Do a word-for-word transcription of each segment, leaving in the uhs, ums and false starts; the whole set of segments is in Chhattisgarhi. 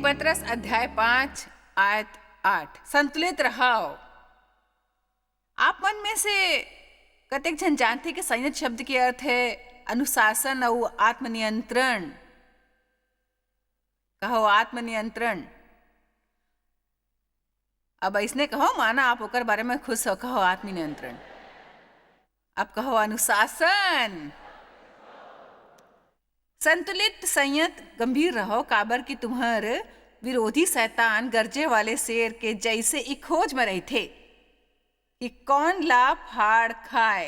पतरस अध्याय पाँच, आयत आठ। संतुलित रहव। आप मन में से कतेक झन जानथे कि संयत शब्द के अर्थ है अनुशासन अउ आत्मनियंत्रण? कहो, आत्मनियंत्रण। अब अइसने कहो, माना आप ओकर बारे में खुश हो, कहो आत्मनियंत्रण। अब कहो अनुशासन। संतुलित, संयत, गंभीर रहो, काबर कि तुम्हर विरोधी शैतान गरजे वाले शेर के जइसे ई खोज में रहिथे कि कौन ला फाड़ खाए,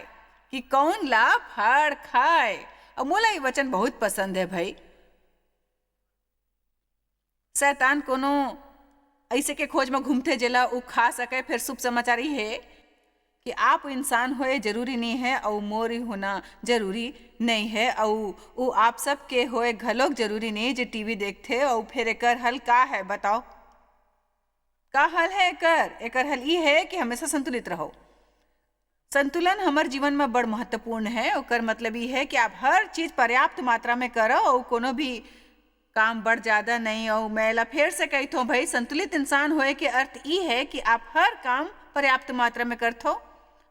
कि कौन ला फाड़ खाए। अउ मोला ये वचन बहुत पसंद है भाई। शैतान कोनो अइसे के खोज में घूमथे जेला ऊ खा सके। फिर शुभ समाचार ये है कि आप इंसान होए जरूरी नहीं है अउ मोर ही होना जरूरी नहीं है अउ ऊ आप सब के होए घलोक जरूरी नहीं जे टीवी देखथे। अउ फिर एकर हल का है, बताओ? का हल है एकर? एकर हल ई है कि हमेशा संतुलित रहो। संतुलन हमर जीवन में बड़ महत्वपूर्ण है। ओकर मतलब ई है कि आप हर चीज पर्याप्त मात्रा में करो अउ कोनो भी काम बड़ ज्यादा नहीं। अउ मैं एला फेर से कहिथों भाई, संतुलित इंसान होए के अर्थ ई है कि आप हर काम पर्याप्त मात्रा में करथो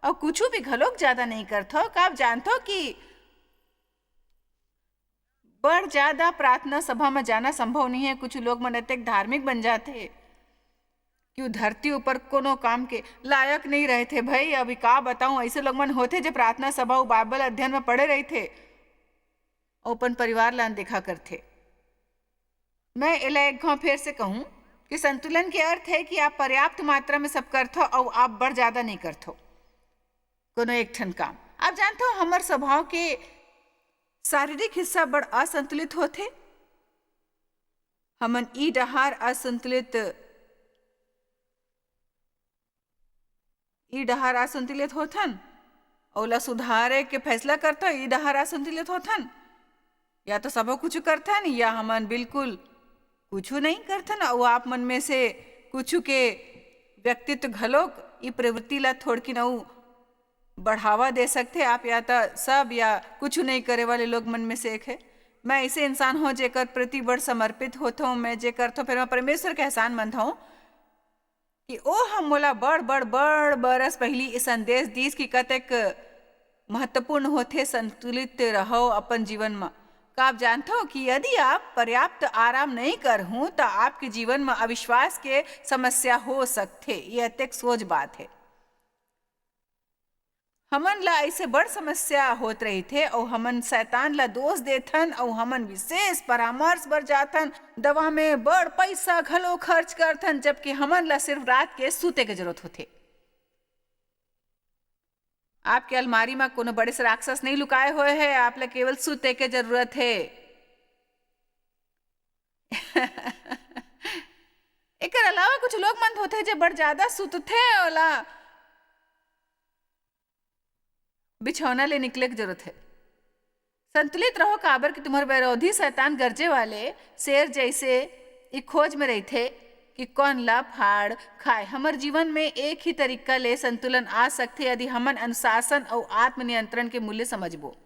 अउ कुछ भी घलोक ज्यादा नहीं करथो। का आप जानथो कि बड़ ज्यादा प्रार्थना सभा में जाना संभव नहीं है? कुछ लोग मन अतेक धार्मिक बन जाथे कि वो धरती ऊपर कोनो काम के लायक नहीं रहथे। भाई, अभी का बताऊं, ऐसे लोग मन होथे जो प्रार्थना सभा, वो बाइबल अध्ययन में पड़े रहथे, अउ अपन परिवार ला अनदेखा करथे। मैं एला एक घाव फेर से कहूं कि संतुलन के अर्थ है कि आप पर्याप्त मात्रा में सब करथो अउ आप बड़ ज्यादा नहीं करथो कोनो एक ठन काम। आप जानथो, हमर स्वभाव के शारीरिक हिस्सा बड़ असंतुलित होथे। हमन ई डहार असंतुलित, ई डहार असंतुलित होथन, ओला सुधारे के फैसला करथन, ई डहार असंतुलित होथन, या तो सबो कुछ करथन या हमन बिल्कुल कुछ नहीं करथन। अउ आप मन में से कुछ के व्यक्तित्व घलोक ई प्रवृत्ति ला थोड़किन अउ बढ़ावा दे सकथे आप, या तो सब या कुछ नहीं करे वाले लोग मन में से एक है। मैं ऐसे इंसान हूँ जेकर प्रति बड़ समर्पित होथों, मैं जे करथों फिर मैं परमेश्वर के एहसान मनथों कि ओ ह मोला बड़ बड़ बड़ बरस पहिली ये संदेश दीस कि कतेक महत्वपूर्ण होथे संतुलित रहो अपन जीवन म। का आप जानथो कि यदि आप पर्याप्त आराम नहीं करहूं त आपके जीवन म अविश्वास के समस्या हो सकथे? ये अतेक सोच बात है। हमन ला ऐसे बड़ समस्या होत रहिथे अउ हमन शैतान ला दोष देथन अउ हमन विशेष परामर्श बर जाथन, दवा में बड़ पैसा घलो खर्च करथन, जबकि हमन ला सिर्फ रात के सूते के जरूरत होथे। आपके अलमारी में कोनो बड़े से राक्षस नहीं लुकाए हुए है, आप ला केवल सूते के जरूरत है। एकर अलावा कुछ लोग मन होथे जे बड़ ज्यादा सुतथे, ओला बिछौना ले निकले के जरूरत है। संतुलित रहो, काबर कि तुम्हार विरोधी शैतान गरजे वाले शेर जैसे ई खोज में रहिथे कि कौन ला फाड़ खाए। हमर जीवन में एक ही तरीका ले संतुलन आ सकथे यदि हमन अनुशासन अउ आत्मनियंत्रण के मूल्य समझबो।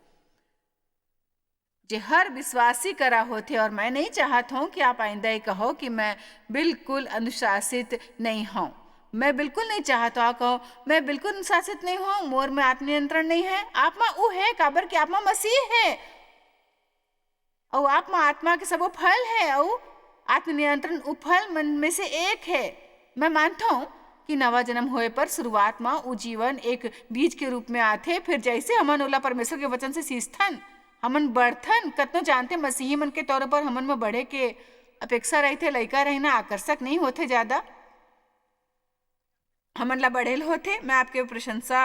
जे हर विश्वासी करा होथे। और मैं नहीं चाहत हूँ कि आप आइंदा ये कहो कि मैं बिल्कुल अनुशासित नहीं हूँ। मैं बिल्कुल नहीं चाहत हूँ, आप कहो, "मैं बिल्कुल अनुशासित नहीं हूँ, मोर में आत्मनियंत्रण नहीं है।" आप मा ऊ है, काबर कि आप मा मसीह है, अउ आप मा आत्मा के सबो फल है, अउ आत्मनियंत्रण ऊ फल मन में से एक है। मैं मानता हूँ कि नवा जन्म होए पर शुरुआत मा ऊ जीवन एक बीज के रूप में आथे, फिर जैसे हमन ओला परमेश्वर के वचन से सींचथन, हमन बढ़थन। कतनो जानते मसीही मन के तौर पर हमन में बढ़े के अपेक्षा रहिथे, लइका रहिना आकर्षक नहीं होथे ज्यादा। हमन ला बढ़ेल होथे। मैं आपके प्रशंसा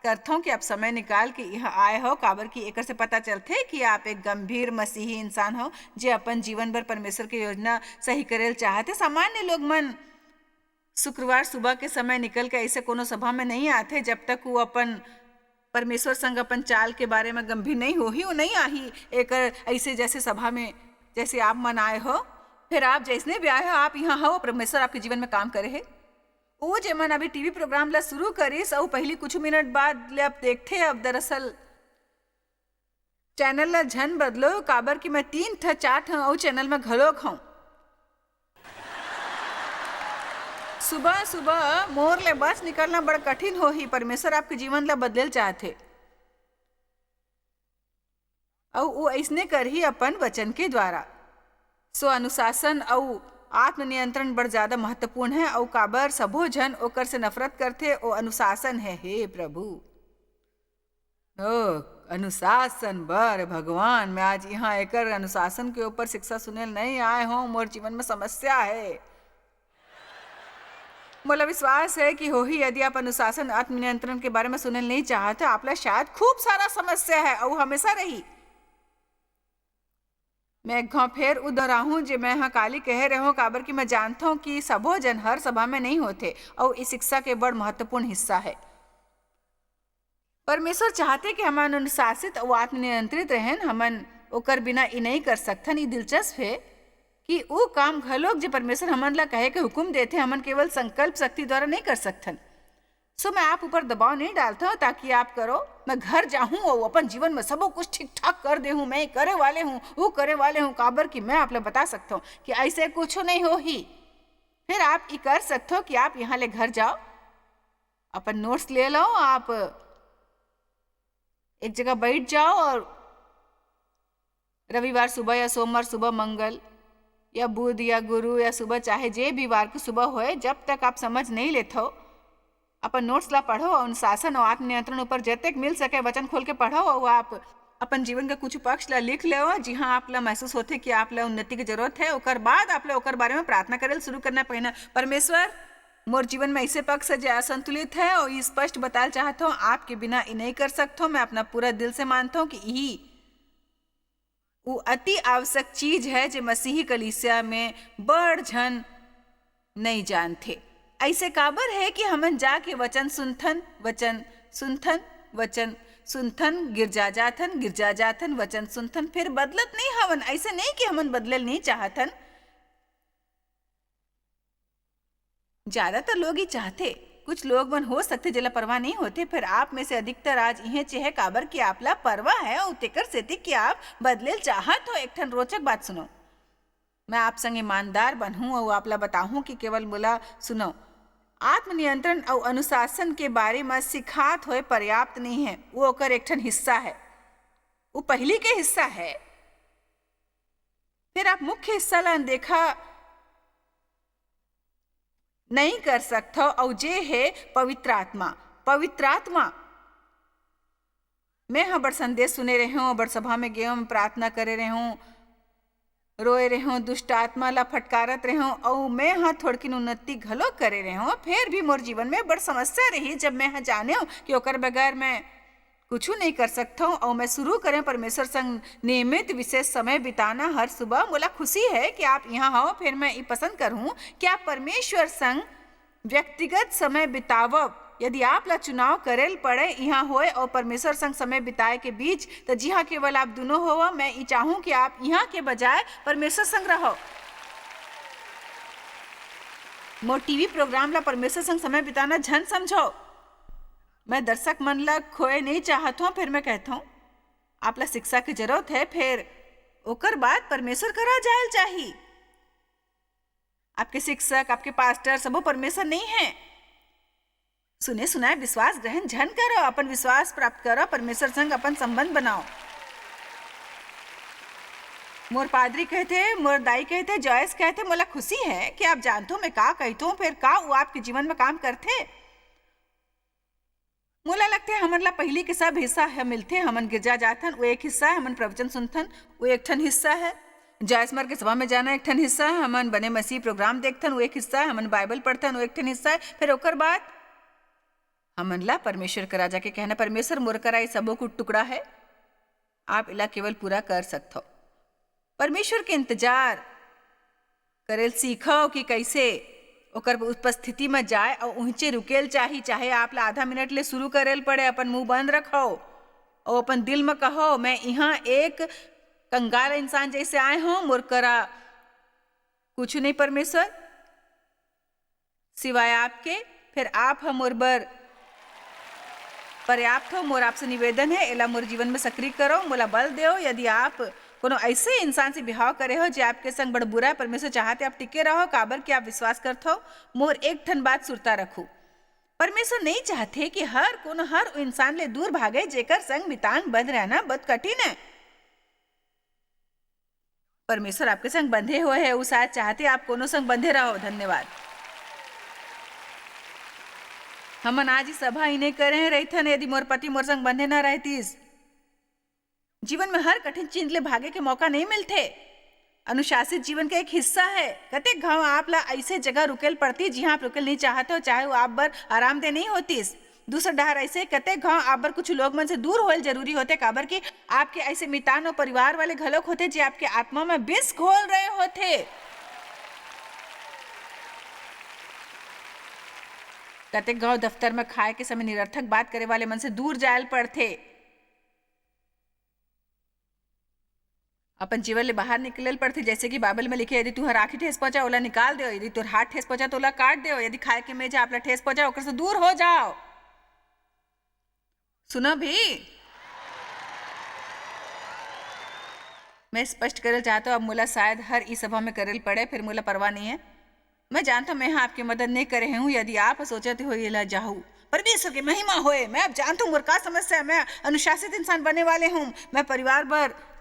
करथौं कि आप समय निकाल के यहाँ आए हो, काबर कि एकर से पता चलथे कि आप एक गंभीर मसीही इंसान हो, जे अपन जीवन भर परमेश्वर के योजना सही करेल चाहथे। सामान्य लोग मन शुक्रवार सुबह के समय निकल के ऐसे कोनो सभा में नहीं आथे, जब तक वो अपन परमेश्वर संग अपन चाल के बारे में गंभीर नहीं होही, वो नहीं आही एकर ऐसे जैसे सभा में, जैसे आप मन आए हो। फिर आप जैसने भी आए हो, आप यहाँ हो, परमेश्वर आपके जीवन में काम करे है। वो जेमन अभी टीवी प्रोग्राम ला शुरू करिस, अउ पहली कुछ मिनट बाद ले आप देखथे, अब दरअसल चैनल ला झन बदलो, काबर कि मैं तीन ठा, चार ठा अउ चैनल में घलोक हूँ। सुबह सुबह मोर ले बच निकलना बड़ कठिन होही। परमेश्वर आपके जीवन ला बदलेल चाहथे, अउ वो अइसने करही अपन वचन के द्वारा। सो अनुशासन अउ आत्मनियंत्रण बड़ ज्यादा महत्वपूर्ण है। अउ काबर सबो झन ओकर से नफरत करथे, ओ अनुशासन है। हे प्रभु, ओ अनुशासन बर भगवान, मैं आज यहाँ एकर अनुशासन के ऊपर शिक्षा सुने नहीं आए हूँ। मोर जीवन में समस्या है। मोला विश्वास है कि होही, यदि आप अनुशासन, आत्मनियंत्रण के बारे में सुने नहीं चाहत, आपला शायद खूब सारा समस्या है, अउ हमेशा रही। मैं एक घाव फेर उ दोहराहूं जे मैं ह काली कहे रहूं, काबर कि मैं जानथों कि सबो जन हर सभा में नहीं होथे, अउ इस शिक्षा के बड़ महत्वपूर्ण हिस्सा है। परमेश्वर चाहथे कि हमन अनुशासित अउ आत्मनियंत्रित रहन। हमन ओकर बिना ई नई कर सकथन। ई दिलचस्प हे कि ऊ काम घलोक जे परमेश्वर हमन ला कहे के हुकुम देथे, हमन केवल संकल्प शक्ति द्वारा नई कर सकथन। सो मैं आप ऊपर दबाव नई डालथंव ताकि आप करो। मैं घर जाहूं अउ अपन जीवन में सबो कुछ ठीक ठाक कर देहूं। मैं ये करे वाले हूं, वो करे वाले हूं, काबर कि मैं आप ला बता सकथंव कि अइसे कुछू नई होही। फिर आप ई कर सकथो कि आप यहाँ ले घर जाओ, अपन नोट्स ले लो, आप एक जगह बैठ जाओ और रविवार सुबह या सोमवार सुबह, मंगल या बुध या गुरु या सुबह, चाहे जे भी वार के सुबह होए, जब तक आप समझ नहीं लेथो, अपन नोट्स ला पढ़ो और अनुशासन और आत्मनियंत्रण ऊपर जतेक मिल सके वचन खोल के पढ़ो और आप अपन जीवन के कुछ पक्ष ला लिख लेओ, जिहां आप ला महसूस होथे कि आप ला उन्नति की जरूरत है। ओकर बाद आप ला ओकर बारे में प्रार्थना करे ल शुरू करना पड़ना। परमेश्वर, मोर जीवन में ऐसे पक्ष है जो असंतुलित है और ये स्पष्ट बताल चाहत हूँ, आपके बिना ये नहीं कर सकता हूँ। मैं अपना पूरा दिल से मानता हूँ कि यही वो अति आवश्यक चीज है जे मसीही कलीसिया में बड़ झन नई जानथे। ऐसे काबर है कि हमन जाके वचन सुनथन, वचन सुनथन, वचन सुनथन, गिरजा जाथन, गिरजा जाथन, वचन सुनथन, फिर बदलत नहीं हवन। ऐसे नहीं कि हमन बदलल नहीं चाहथन। ज्यादातर लोग ही चाहथे। कुछ लोग मन हो सकथे जेला परवाह नहीं होथे, फिर आप में से अधिकतर आज इहें चे है, काबर कि आप ला परवाह है, अउ तेकर सेती कि आप बदलेल चाहत हो। एक ठन रोचक बात सुनो। मैं आप संग ईमानदार बनहूं अउ आप ला बताहूं कि केवल मोला सुनो। आत्मनियंत्रण अउ अनुशासन के बारे में सिखात होए पर्याप्त नहीं है, वो ओकर एक ठन हिस्सा है, वो पहली के हिस्सा है। फिर आप मुख्य हिस्सा ला अनदेखा नहीं कर सकथव, अउ जे हे पवित्र आत्मा। पवित्र आत्मा, मैं ह बड़ संदेश सुने रहेंव, बड़ सभा में गेंव, प्रार्थना करे रहेंव, रोए रहेंव, दुष्ट आत्मा ला फटकारत रहेंव, अउ मैं ह थोड़किन उन्नति घलो करे रहेंव, फेर भी मोर जीवन में बड़ समस्या रही, जब मैं ह जानेंव कि ओकर बगैर मैं कुछू नहीं कर सकथंव। अउ मैं शुरू करेंव परमेश्वर संग नियमित विशेष समय बिताना हर सुबह। मोला खुशी है कि आप इहां हव, फेर मैं ई पसंद करहूं कि आप परमेश्वर संग व्यक्तिगत समय बितावव। यदि आप ला चुनाव करे ल पड़े, इहां होए अउ परमेश्वर संग समय बिताए के बीच, त जिहां केवल आप दुनों होवव, मैं ई चाहूं कि आप इहां के बजाय परमेश्वर संग रहव। मोर टीवी प्रोग्राम ला परमेश्वर संग समय बिताना झन समझव। मैं दर्शक मन ला खोए नहीं चाहत हूं, फिर मैं कहत हूं, आप ला शिक्षा की जरूरत है, फिर ओकर बाद परमेश्वर करा जायल चाही। आपके शिक्षक, आपके पास्टर, सबो परमेश्वर नहीं है। सुने सुनाए विश्वास ग्रहण झन करो, अपन विश्वास प्राप्त करो, परमेश्वर संग अपन संबंध बनाओ। मोर पादरी कहथे, मोर दाई कहथे, जॉयस कहथे, मोला खुशी है कि आप जानथो मैं का कहथो, फिर का वो आपके जीवन में काम करथे। मोला लगथे हमन ला पहिली के सब हिस्सा ह मिलथे। हमन गिरजा जाथन, वो एक हिस्सा है, हमन प्रवचन सुनथन, वो एक ठन हिस्सा है। जॉयस मर के सभा में जाना एक ठन हिस्सा है, हमन बने मसीह प्रोग्राम देखथन, वो एक हिस्सा है, हमन बाइबल पढ़थन, वो एक ठन हिस्सा है। फिर ओकर बाद हमन ला परमेश्वर करा जाके कहना, "परमेश्वर, मोर करा ये सबो कुछ टुकड़ा है, आप इला केवल पूरा कर सकथव।" परमेश्वर के इंतजार करेल सीखव कि कैसे ओकर उपस्थिति म जाए अउ उहिंचे रुकेल चाही, चाहे आप ला आधा मिनट ले शुरू करेल पड़े। अपन मुंह बंद रखव अउ अपन दिल म कहव, "मैं इहां एक कंगाल इंसान जैसे आए हूं, मोर करा कुछ नहीं परमेश्वर, सिवाय आपके, फिर आप ह मोर बर पर्याप्त हो।" मोर आपसे निवेदन है, एला मोर जीवन में सक्रिय करो, मोला बल देव। यदि आप कोनो ऐसे इंसान से बिहाव करे हो जे आपके संग बड़ बुरा है, परमेश्वर चाहथे आप टिके रहो, काबर कि आप विश्वास करथो, मोर एक ठन बात सुरता रखू, परमेश्वर नहीं चाहथे कि हर कोनो हर इंसान ले दूर भागे जेकर संग मितान बंध रहना बहुत कठिन है। परमेश्वर आपके संग बंधे हुए है, उ शायद चाहथे आप कोनो संग बंधे रहो। धन्यवाद। हमन आज ही सभा ही नहीं करे हैं रहिथन यदि मोर पति मोर संग बंधे ना रहतीस। जीवन में हर कठिन चीज ले भागे के मौका नहीं मिलथे। अनुशासित जीवन का एक हिस्सा है। कतेक घाव आप ला ऐसे जगह रुकेल पड़ती जिहां आप रुकेल नहीं चाहत हो, चाहे वो आप बर आरामदेह नहीं होतीस। दूसर डहर ऐसे कतेक घाव आप बर कुछ लोग मन से दूर होल जरूरी होथे, काबर कि आपके ऐसे मितान और परिवार वाले घलोक होथे जे आपके आत्मा में विष घोल रहे होथे। कतेक घाव दफ्तर में खाए के समय निरर्थक बात करे वाले मन से दूर जायल पड़थे। अपन जीवन ले बाहर निकले ल पड़थे, जैसे कि बाइबल में लिखे, "यदि तुहर आँखी ठेस पहुंचा, ओला निकाल देव, यदि तोर हाथ ठेस पहुंचा, तो ओला काट देव, यदि खाए के मेज आपला ठेस पहुंचा, ओकर से दूर हो जाओ।" सुनो भी, मैं स्पष्ट करल चाहत हूँ, अब मोला शायद हर ई सभा में करल पड़े, फिर मोला परवाह नहीं है। मैं जानता हूँ, मैं यहाँ आपकी मदद नहीं करे हूँ। यदि आप सोचते हो, ये ला जाहू, परमेश्वर की महिमा होए। मैं अब जानता हूँ, मोर का समस्या है। मैं अनुशासित इंसान बनने वाले हूँ। मैं परिवार बर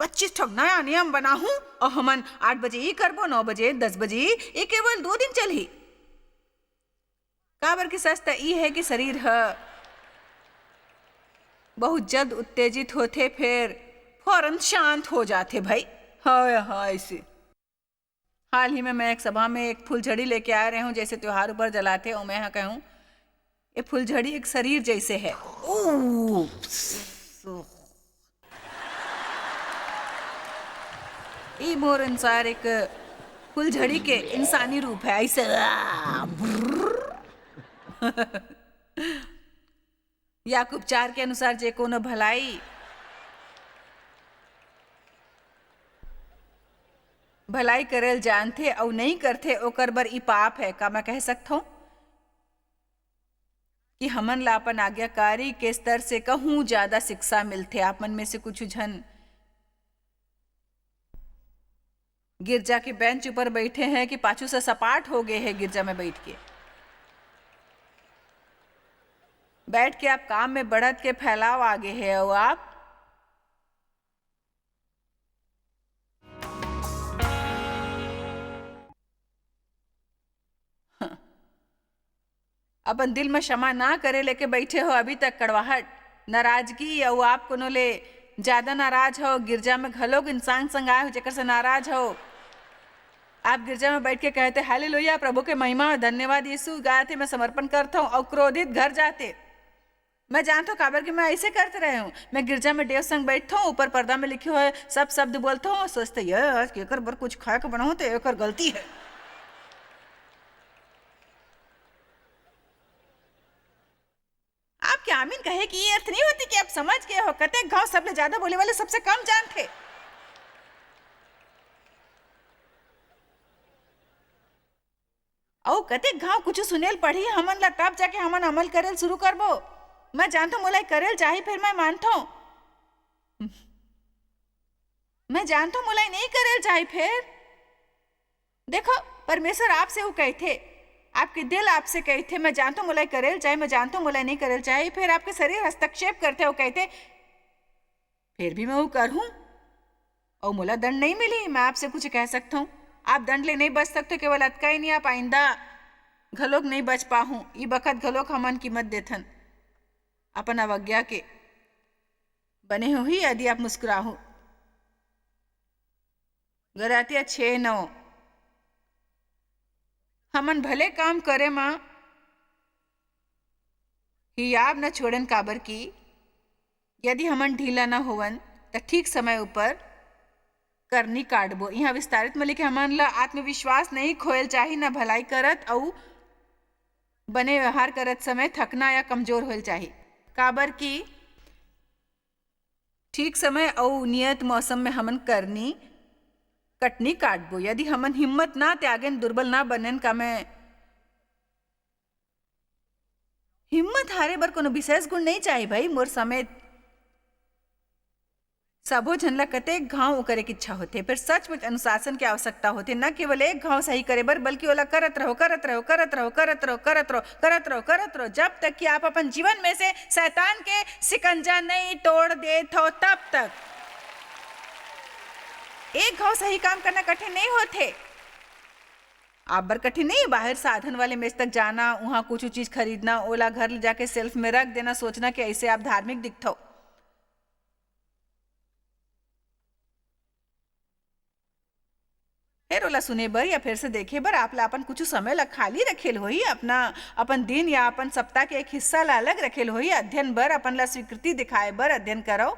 पच्चीस ठोक नया नियम बनाहूँ और हमन आठ बजे ई करबो, नौ बजे, दस बजे, ये केवल दो दिन चलही। काबर के सच त ई है कि शरीर ह बहुत जल्द उत्तेजित होथे, फिर फौरन शांत हो जाथे भाई। हाय हाय से। हाल ही में मैं एक सभा में एक फुलझड़ी लेके आ रहे हूँ, जैसे त्योहार ऊपर जलाथे, और मैं यहाँ कहूँ, ये फुलझड़ी एक शरीर जैसे है। ओ, ई मोर अनुसार एक फुलझड़ी के इंसानी रूप है, ऐसे। याकूब चार के अनुसार जे कोनो भलाई, भलाई करल जानथे अउ नइ करथे, ओकर बर ई पाप है। का मैं कह सकथौं कि हमन ला अपन आज्ञाकारी के स्तर से कहूं ज्यादा शिक्षा मिलथे? आप मन में से कुछ झन गिरजा के बेंच ऊपर बइठे हैं कि पाछू से सपाट हो गए हैं गिरजा में बइठ के। बइठ के आप काम में बढ़त के फैलाव आगे है अउ आप अपन दिल में क्षमा ना करे लेके बइठे हो अभी तक। कड़वाहट, नाराजगी, अउ आप कोनो ले ज्यादा नाराज हो, गिरजा में घलोक इंसान संग आए हो जेकर से नाराज हो। आप गिरजा में बइठ के कहते, "हालेलुया, प्रभु के महिमा हो, धन्यवाद यीशु," गाथे, "मैं समर्पण करथौं," अउ क्रोधित घर जाते। मैं जानथौं काबर कि मैं ऐसे करत रहे हूँ। मैं गिरजा में डेव संग बइठथौं, ऊपर पर्दा में लिखे हुए सब शब्द बोलथौं, सोचते, "ये आज केकर बर कुछ खाए के बनाऊँ तो एकर गलती है।" आपके आमीन कहे के ये अर्थ नहीं होथे कि आप समझ गए हो, कतेक घाव सबले ज्यादा बोले वाले सबसे कम जानथे। अउ कतेक घाव कुछ सुनेल पड़ही हमन ला, तब जाके हमन अमल करेल शुरू करबो। मैं जानथौं मोला करेल चाही, फेर मैं मानथौं। मैं जानथौं मोला नहीं करेल चाही, फेर देखो, परमेश्वर आपसे वो कहथे, आपके दिल आपसे कहथे, "मैं जानथौं मोला करेल चाही, मैं जानथौं मोला नहीं करेल चाही," फेर आपके शरीर हस्तक्षेप करथे, वो कहथे, "फेर भी मैं वो करहूँ, अउ मोला दंड नहीं मिली, मैं आपसे कुछ कह सकथौं, आप दंड ले नहीं बच सकते, केवल अतका ही नहीं, आप आइंदा घलोक नहीं बच पाहूँ।" ई बखत घलोक हमन कीमत देथन अपन अवज्ञा के। बने होही यदि आप मुस्कुराहू। गलातिया छह नौ, हमन भले काम करे म हियाव न छोड़न, काबर कि यदि हमन ढीला न होवन, त ठीक समय ऊपर करनी काटबो। इहाँ विस्तारित म लिखे, हमन ला आत्मविश्वास नहीं खोयल चाही, न भलाई करत अउ बने व्यवहार करत समय थकना या कमजोर होयल चाही, काबर कि ठीक समय अउ नियत मौसम में हमन करनी, कटनी काटबो। यदि हमन हिम्मत ना त्यागेन, दुर्बल ना बनेन, का मैं हिम्मत हारे बर कोनो विशेष गुण नहीं चाही भाई, मोर समेत सबो झन ला कतेक घाव ओ करे के इच्छा होथे, फेर सचमुच अनुशासन के आवश्यकता होथे, न केवल एक घाव सही करे बर, बल्कि ओला करत रहो, करत रहो, करत रहो, करत रहो, करत रहो, करत रहो, करत रहो, जब तक कि आप अपन जीवन में से शैतान के शिकंजा नहीं तोड़ देत हो, तब तक। एक घाव सही काम करना कठिन नहीं होथे। आप बर कठिन नहीं, बाहर साधन वाले मेज तक जाना, उहाँ कुछ चीज खरीदना, ओला घर ले जाके शेल्फ में रख देना, सोचना कि ऐसे आप धार्मिक दिखथो। फेर ओला सुने बर या फेर से देखे बर आप ला अपन कुछ समय ला खाली रखेल होही, अपना, अपन दिन या अपन सप्ताह के एक हिस्सा ला अलग रखेल होही, अध्ययन बर, अपन ला स्वीकृति दिखाए बर अध्ययन करो।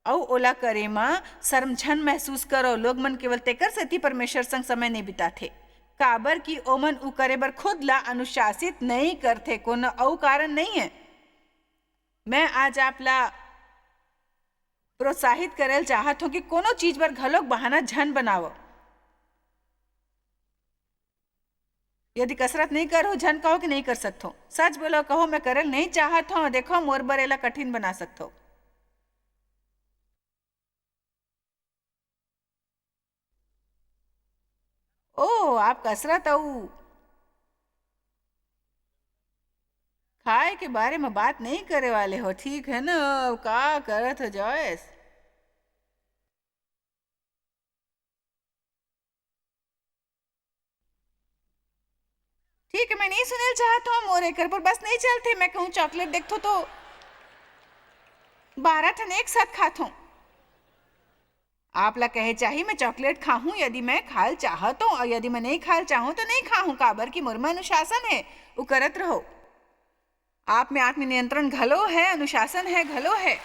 अउ ओला करे म शर्म झन महसूस करो। लोग मन केवल तेकर सेती परमेश्वर संग समय नइ बिताथे, काबर कि ओमन उ करे बर खुद ला अनुशासित नइ करथे, कोनो अउ कारण नइ हे। मैं आज आप ला प्रोत्साहित करल चाहत हूँ कि कोनो चीज बर घलोक बहाना झन बनावव। यदि कसरत नइ करहु, झन कहो कि नइ कर सकथो। सच बोलो, कहो, मैं करल नइ चाहत हूँ, देखो, मोर बर एला कठिन बना सकथो। ओ, आप कसरत अउ खाए के बारे में बात नहीं करे वाले हो, ठीक है ना? अब का करत हो, जॉयस? ठीक है, मैं नहीं सुनेल चाहत हूँ, मोर एकर पर बस नहीं चलते। मैं कहूँ चॉकलेट देखथो तो बारह ठन एक साथ खात हूँ। आप ला कहे चाही, मैं चॉकलेट खाहूँ, यदि मैं खाल चाहत हूँ, और यदि मैं नहीं खाल चाहूँ, तो नहीं खाहूँ, काबर कि मोर में अनुशासन है, उ करत रहो। आप में आत्मनियंत्रण घलो है, अनुशासन है, घलो है।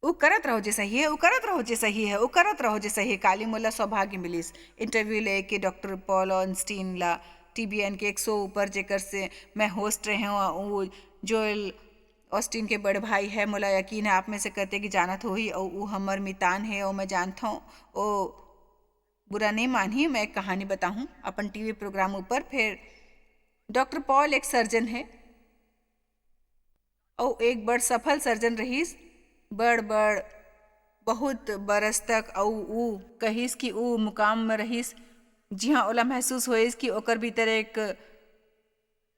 उ करत रहो जे सही है, उ करत रहो जे सही है, उ करत रहो जे सही है। काली मोला सौभाग्य मिलिस इंटरव्यू लेके डॉक्टर पॉल ऑस्टिन ला, टीबीएन के एक सौ ऊपर, जेकर से मैं होस्ट रहे हूँ। वो जोएल ऑस्टिन के बड़े भाई है, मोला यकीन है आप में से कते की जानत होही, अउ उ हमर मितान है, अउ मैं जानत हूँ, ओ बुरा नहीं मानही, मैं एक कहानी बताहूँ अपन टीवी प्रोग्राम ऊपर। फिर डॉक्टर पॉल एक सर्जन है, अउ एक बड़ सफल सर्जन रहिस, बड़-बड़ बहुत बरस तक, अउ ऊ कहिस कि ऊ मुकाम म रहिस, जिहां ओला महसूस होइस कि ओकर भीतर एक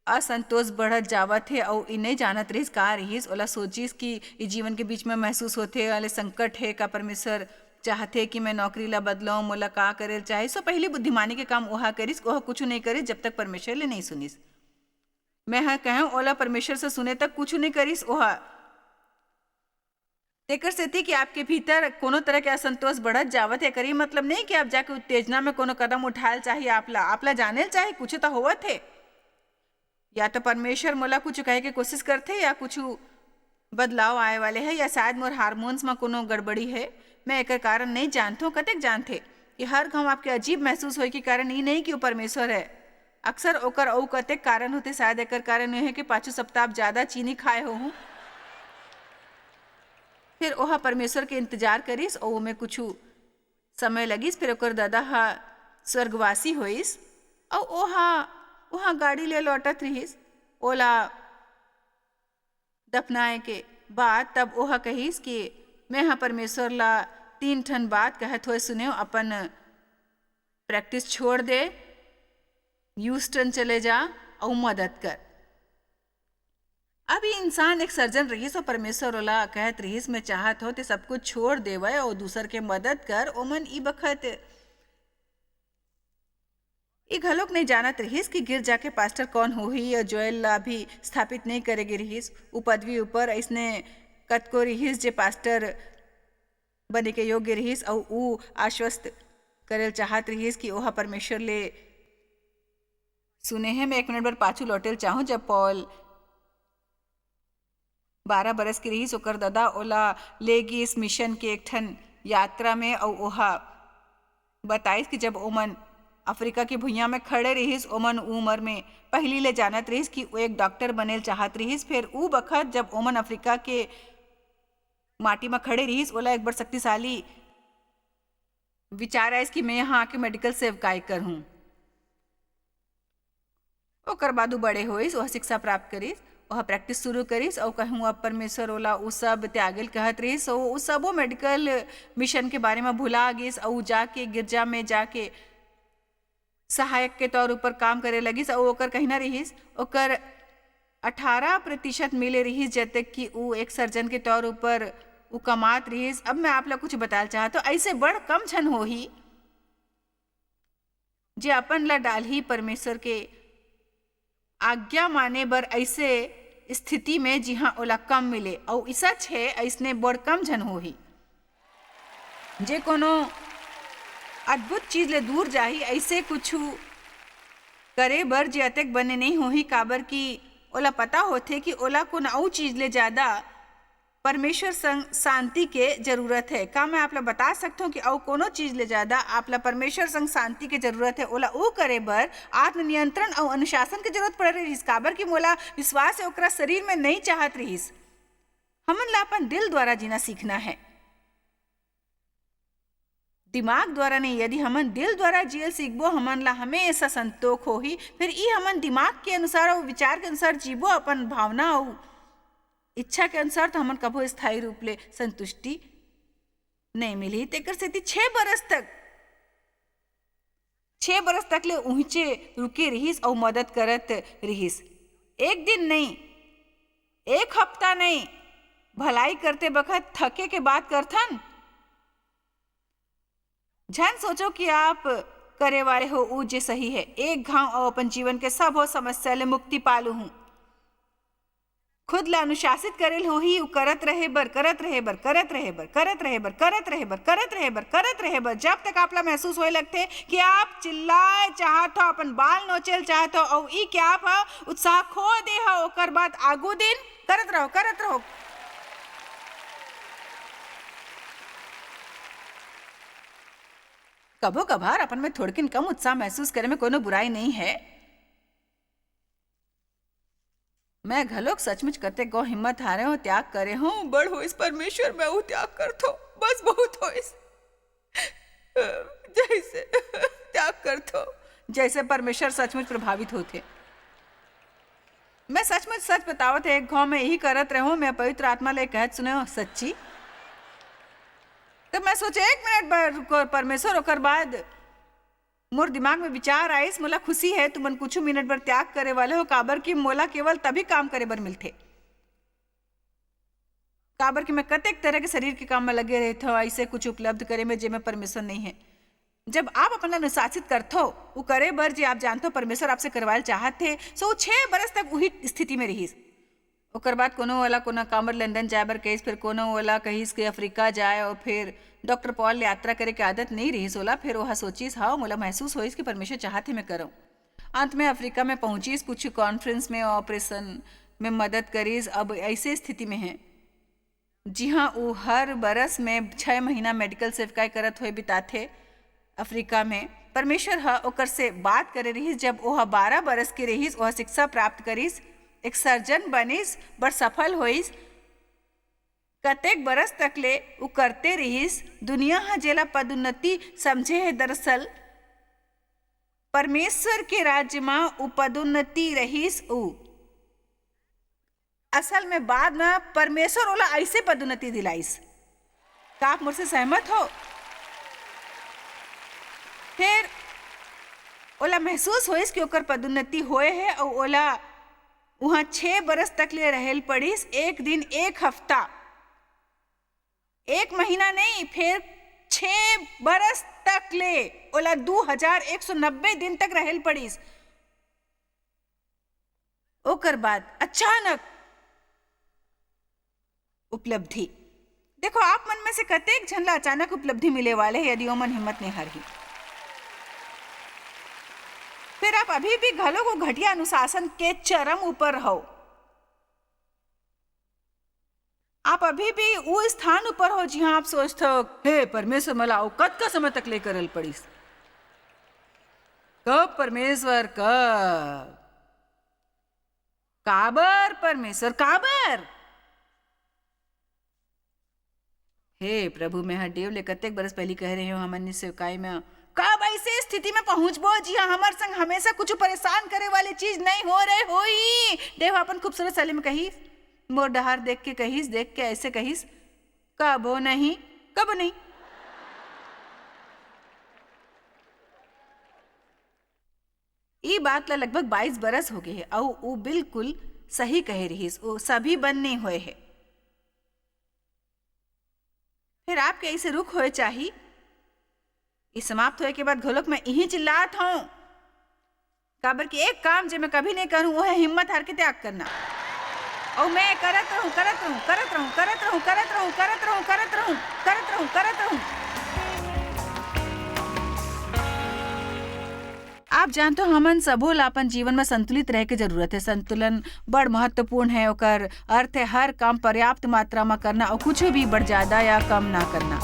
असंतोष बढ़त जावत हे, अउ ई नइ जानत रहिस का रहिस। ओला सोचिस कि ई जीवन के बीच म महसूस होथे, वाले संकट हे, का परमेश्वर चाहथे कि मैं नौकरी ला बदलौं, मोला का करे ल चाही? सो पहिली बुद्धिमानी के काम ओहा करिस, ओह कुछु नइ करिस, जब तक परमेश्वर ले नइ सुनिस। मैं ह कहेंव, ओला परमेश्वर से सुने तक कुछु नइ करिस ओह। तेकर सेती कि आपके भीतर कोनो तरह के असंतोष बढ़त जावत हे, एकर ये मतलब नहीं कि आप जाके उत्तेजना में कोनो कदम उठायल चाही। आप ला, आप ला जाने ल चाही, कुछु तो होवत हे। या तो परमेश्वर मोला कुछु कहे के कोशिश करथे, या कुछु बदलाव आए वाले हे, या शायद मोर हार्मोन्स म कोनो गड़बड़ी हे। मैं एकर कारण नहीं जानथों। कतेक जानथे कि हर घांव आपके अजीब महसूस होए के कारण ई नहीं कि वो परमेश्वर है। अक्सर ओकर अउ कतेक कारण होथे, शायद एकर कारण ये हे कि पाछू सप्ताह आप ज्यादा चीनी खाए होहू। फिर ओहा परमेश्वर के इंतजार करिस, अउ ओमे कुछु समय लगिस। फिर ओकर ददा ह स्वर्गवासी होइस, अउ ओहा उहाँ गाड़ी ले लौटत रिहिस। ओला दफनाए के बाद तब ओहा कहिस कि मैं ह परमेश्वर ला तीन ठन बात कहत होए सुनेव, अपन प्रैक्टिस छोड़ दे, ह्यूस्टन चले जा अउ मदद कर। अब ये इंसान एक सर्जन रहिस अउ परमेश्वर ओला कहत रहिस, मैं चाहत हव ते सब कुछ छोड़ देवय अउ दूसर के मदद कर। ओमन ई बखत ये घलोक नहीं जानत रिहिस कि गिरजा के पास्टर कौन होही, या जोएल ला भी स्थापित नहीं करे गे रिहिस। उ पदवी ऊपर अइसने कतको रिहिस जे पास्टर बने के योग्य रिहिस, अउ उ आश्वस्त करेल चाहत रिहिस कि ओहा परमेश्वर ले सुने हे। मैं एक मिनट बर पाछू लौटेल चाहूँ, जब पॉल बारह बरस के रिहिस, ओकर ददा ओला ले गिस मिशन के एक ठन यात्रा में, अउ ओहा बताइस कि जब ओमन अफ्रीका के भुइयां में खड़े रिहिस, ओमन उ उमर में पहिली ले जानत रिहिस कि वो एक डॉक्टर बनेल चाहत रिहिस। फिर उ बखत, जब ओमन अफ्रीका के माटी में खड़े रिहिस, ओला एक बड़ शक्तिशाली विचार आइस कि मैं यहाँ आके मेडिकल सेवकाई करहूँ। ओकर बाद उ बड़े होइस, ओह शिक्षा प्राप्त करिस, ओह practice शुरू करिस, अउ कहूँ अब परमेश्वर ओला उ सब त्यागेल कहत रहिस। ओ, उ सबो medical mission के बारे म भुला गिस, अउ जाके गिरजा में जाके सहायक के तौर ऊपर काम करे लगिस, अउ ओकर कहना रहिस, ओकर अठारह प्रतिशत मिले रहिस, जतेक कि उ एक surgeon के तौर ऊपर उ कमात रहिस। अब मैं आप ला कुछ बताल चाहत हूँ, ऐसे बड़ कम झन होही, जे अपन ला डालही परमेश्वर के आज्ञा माने बर ऐसे स्थिति में, जिहां ओला कम मिले। अउ ई सच हे, ऐसने बड़ कम झन होही, जे कोनो अद्भुत चीज ले दूर जाही, ऐसे कुछु करे बर, जे अतेक बने नहीं होही, काबर कि ओला पता होथे कि ओला कोनो अउ चीज ले ज्यादा परमेश्वर संग शांति के जरूरत हे। का मैं आप ला बता सकथव कि अउ कोनो चीज ले ज्यादा आप ला परमेश्वर संग शांति के जरूरत हे? ओला ऊ करे बर आत्मनियंत्रण अउ अनुशासन के जरूरत पड़ रहिस, काबर कि मोला विश्वास हे, ओकरा शरीर में नहीं चाहत रहिस। हमन ला अपन दिल द्वारा जीना सीखना हे। दिमाग द्वारा नहीं, यदि हमन दिल द्वारा जियल सीखबो, हमन ला हमेशा संतोख होही। फिर ई हमन दिमाग के अनुसार अउ विचार के अनुसार जीबो, अपन भावना अउ इच्छा के अनुसार, तो हमन कभो स्थायी रूप ले संतुष्टि नहीं मिलही। तेकर सेती छह बरस तक, छह बरस तक ले उहिचे रुके रिहिस अउ मदद करत रिहिस। एक दिन नहीं, एक हफ्ता नहीं, भलाई करते बखत थके के बात करथन। झन सोचो कि आप करे वाले हो ऊ जे सही हे। एक घांव अउ अपन जीवन के सबो समस्या ले मुक्ति पालू हूँ। खुद ला अनुशासित करे ल होही, ऊ करत रहे बर, करत रहे बर, करत रहे बर, करत रहे बर, करत रहे बर, करत रहे बर, करत रहे बर, जब तक आप ला महसूस होए लगथे कि आप चिल्लाए चाहत हो, अपन बाल नोचे ल चाहत हो, अउ ई क्या आप ह उत्साह खो दे हो, ओकर बाद आगू दिन करत रहो, करत रहो। कभो कभार अपन में थोड़किन कम उत्साह महसूस करे में कोनो बुराई नहीं है। मैं घलोक सचमुच कतेक गो हिम्मत हारे हूँ, त्याग करे हूँ। बड़ होइस परमेश्वर, मैं वो त्याग करथो, बस बहुत होइस। जैसे त्याग करथो, जैसे परमेश्वर सचमुच प्रभावित होथे। मैं सचमुच सच बतावत हे, एक घाव मैं यही करत रहूं, मैं पवित्र आत्मा ले कहत सुने हूं, सच्ची। तो मैं सोचे, एक मिनट बर रुको परमेश्वर, ओकर बाद मोर दिमाग में विचार आइस, मोला खुशी है, तुमन कुछ मिनट बर त्याग करे वाले हो, काबर कि मोला केवल तभी काम करे बर मिलथे, काबर कि मैं कतेक तरह के शरीर के काम में लगे रहथो, ऐसे कुछ उपलब्ध करे में जेमे परमेश्वर नहीं है। जब आप अपन ला अनुशासित करथो, उ करे बर जे आप जानथो परमेश्वर आपसे करवाए ल चाहत थे, सो उ छह बरस तक उही स्थिति में रहिस। ओकर बाद कोनो वाला कोनो काम बर लंदन जाए बर कहिस, फिर कोनो वाला कहिस कि अफ्रीका जाए, और फिर डॉक्टर पॉल यात्रा करे के आदत नहीं रहिस ओला। फिर ओहा सोचिस, हाँ, मोला महसूस होइस कि परमेश्वर चाहत हे मैं करऊं। अंत में अफ्रीका में पहुंचिस, कुछ कॉन्फ्रेंस में, ऑपरेशन में मदद करिस। अब ऐसे स्थिति में है, जिहां वो हर बरस में छह महीना मेडिकल सेवकाई करत हुए बिताथे अफ्रीका में। परमेश्वर ह ओकर से बात करे रहिस, जब ओह बारह बरस के रहिस, ओह शिक्षा प्राप्त करिस, एक सर्जन बनिस, बड़ सफल होइस। कतेक बरस तक ले उ करते रहिस। दुनिया ह जेला पदोन्नति समझे हे, दरअसल परमेश्वर के राज्य म उ पदोन्नति रहिस। उ असल में बाद म परमेश्वर ओला ऐसे पदोन्नति दिलाइस। का आप मोर से सहमत हो? फिर ओला महसूस होइस कि ओकर पदोन्नति होए हे, अउ ओला उहाँ छह बरस तक ले रहेल पड़िस, एक दिन, एक हफ्ता, एक महीना नहीं, फिर छह बरस तक ले ओला दू हजार एक सौ नब्बे दिन तक रहेल पड़िस। ओकर बाद अचानक उपलब्धि। देखो, आप मन में से कतेक झन ला अचानक उपलब्धि मिले वाले हे, यदि ओमन हिम्मत नहीं हारही। फिर आप अभी भी घलो को घटिया अनुशासन के चरम ऊपर हो। आप अभी भी वो स्थान ऊपर हो, जिहां आप सोचते हो, "हे परमेश्वर, मला अउ कतका समय तक ले करल पड़िस? कब परमेश्वर, कब? काबर परमेश्वर, काबर?" हे प्रभु, मैं ह डेव ले कतेक बरस पहिली कहे रहे हो, हमन सेवकाई में कब ऐसे स्थिति में पहुंचबो जिहां हमर संग हमेशा कुछ परेशान करे वाली चीज नहीं हो रहे होई? देवा अपन खूबसूरत सैली में कहिस, मोर डहार देख के कहिस, देख के ऐसे कहिस, कबो नहीं, कबो नहीं। ई बात ला लगभग बाईस बरस हो गए हे, अउ ऊ बिल्कुल सही कहे रिहिस, ऊ सभी बन नहीं होए हे। फिर आपके ऐसे रुक होए चाही? ई समाप्त होए के बाद घलोक मैं इही चिल्लात हूँ, काबर कि एक काम जे मैं कभी नहीं करूँ, वो है हिम्मत हार के त्याग करना। और मैं करत रहूँ, करत रहूँ, करत रहूँ, करत रहूँ, करत रहूँ, करत रहूँ, करत रहूँ, करत रहूँ, करत रहूँ। आप जानते हो, हमन सबो ला अपन जीवन में संतुलित रहे के जरूरत है। संतुलन बड़ महत्वपूर्ण है। ओकर अर्थ है हर काम पर्याप्त मात्रा में करना और कुछ भी बड़ ज्यादा या कम ना करना।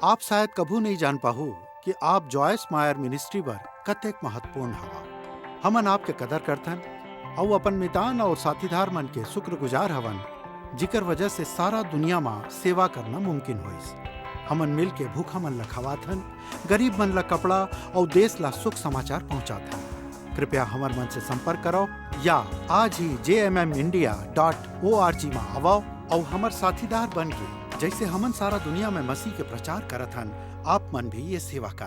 आप शायद कभू नहीं जान पाहू कि आप जॉयस मायर मिनिस्ट्री बर कतेक महत्वपूर्ण हवा। हमन आपके कदर करथन अउ अपन मितान और साथीदार मन के शुक्रगुजार हवन, जिकर वजह से सारा दुनिया मा सेवा करना मुमकिन होइस। हमन मिल के भूखा मन ला खवाथन, गरीब मन ला कपड़ा अउ देश ला सुख समाचार पहुंचाथन। कृपया हमर मन से संपर्क करो या आज ही जे M M India dot O R G मा आवो अउ हमर साथीदार बन के, जैसे हमन सारा दुनिया में मसीह के प्रचार करत हन, आप मन भी ये सेवा कार्य